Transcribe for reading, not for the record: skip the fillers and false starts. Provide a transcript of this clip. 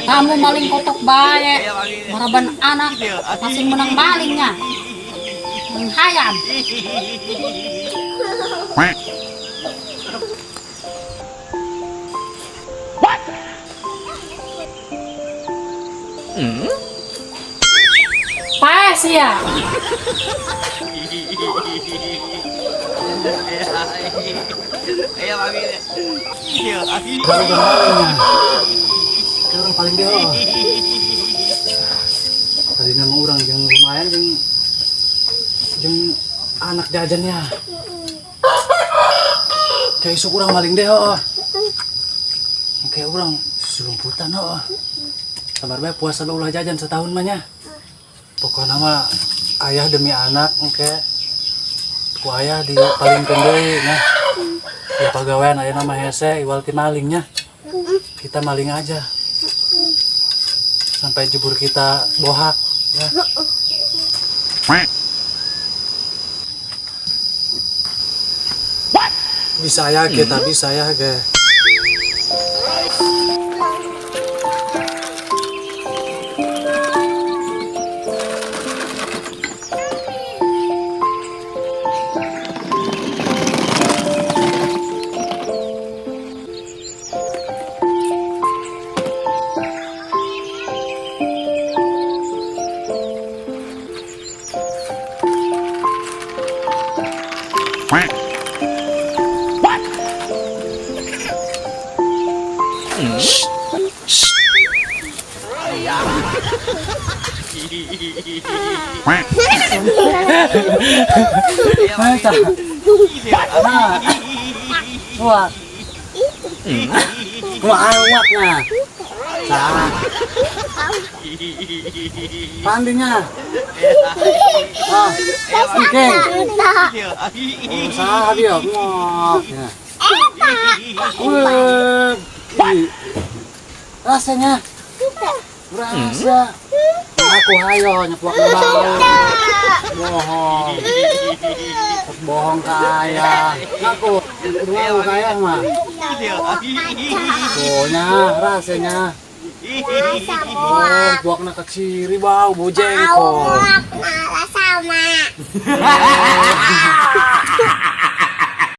Kamu maling kotok bae. Maraban anak masih menang malingnya. Maling hayam. Paes ya. Kayak orang paling dia. Oh. Tadi nama orang yang lumayan jeung jeung anak jajannya. Kayak isuk urang maling deh, oh. Kayak urang serumputan, oh. Sabar bae, puasa bae, ulah jajan setahun mah nya. Pokoknya mah ayah demi anak engke ku ayah di palingkeun deui nya. Ya pagawean aya nama hese iwal ti malingnya. Kita maling aja. Sampai jubur kita bohak ya. Bisa ya kita bisa ya ge. Mata. Nah. Wah. Wah, awak nah. Salah. Pandinya. Ah, oke. Oh, salah dia. Ngok. Ya. Wah. Rasanya. Rasa. Aku hayo nyeplok bau. Bohong. Bohong ke ayah. Ngaku. Kudu ngaku ke ayah mah. Tuh nya rasanya. Oh, buakna ke ciri bau, bau jengkol. Sama.